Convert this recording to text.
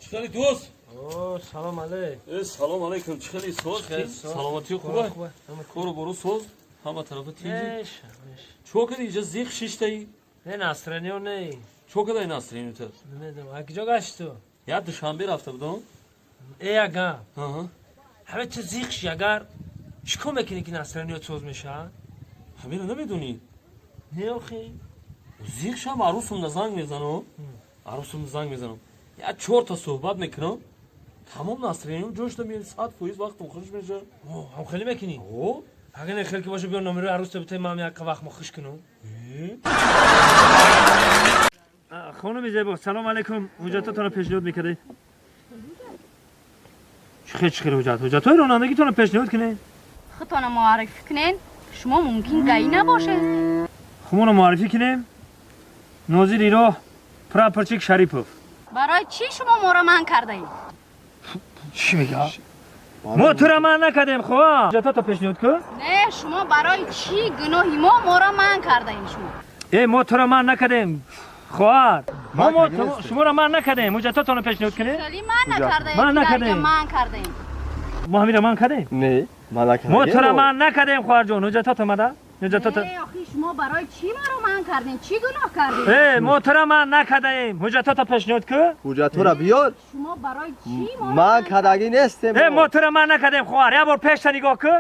Чӣ хели, дӯст? О, салом алейк. Э, салом алейкум. Чӣ хели, соз? Саломатӣ хуба? Кору бору соз? Ҳама тарафа тинҷи? Чо кади инҷа зиқ шиштаи? Не, настроение не. Чо кадай настроение та? Намедонам. А куҷо гашти ту? Я Душанбе рафта будам. Э, ага. Аҳа. Ҳама ту зиқ ши, агар чӣ кор мекунӣ, ки настроение соз мешавад? Ҳамиро намедонӣ? Не, охи. Зиқ шам, арӯсумда занг мезанам. Арӯсумда занг мезанам. Я чорта суҳбат мекунам. Тамом, настроение ҷошта меяд, 100% вақтам хуш мешавад. О, ҳам хеле мекунӣ? О? Агар не хел ки боша, биё номерои арӯста битаи, ман як вақт мо хуш кунам. Хонуми зебо, салом алейкум. Ҳуҷҷатотонро пешниҳод мекардед? Чӣ хел, чӣ хел ҳуҷҷат? Ҳуҷҷатҳои ронандагитонро пешниҳод кунед. Худтона муаррифӣ кунен. Шумо мумкин ГАИ набошед. Хумонро муаррифӣ кунем? Нозири роҳ, прапорщик Шарипов. Барои чӣ шумо моро манъ кардаед? Чӣ мега? Мо тура манъ накардем, хоҳар. Ҳуҷҷатото пешниҳод кун. Не, шумо барои чӣ гуноҳи мо моро манъ кардаед шумо? Э, мо тура манъ накардем, хоҳар. Мо шуморо манъ накардем. Ҳуҷҷатотонро пешниҳод кунед. Хеле манъ накардаед. Манъ накардем. Манъ кардаем. Мо ҳамира манъ кардем? Не, манъ накардем. Мо тура манъ накардем, хоҳарҷон. Ҳуҷҷатото мада. Ҳуҷҷатото. Не, охи, шумо барои чӣ моро манъ кардем? Чӣ гуноҳ кардем? Э, мо тура манъ накардаем. Ҳуҷҷатото пешниҳод кун. Ҳуҷҷатҳоро биёр. Шумо барои чӣ моро Манъ кардагӣ нестем. Э, мо тура манъ накардем, хоҳар. Як бор пешта нигоҳ кун.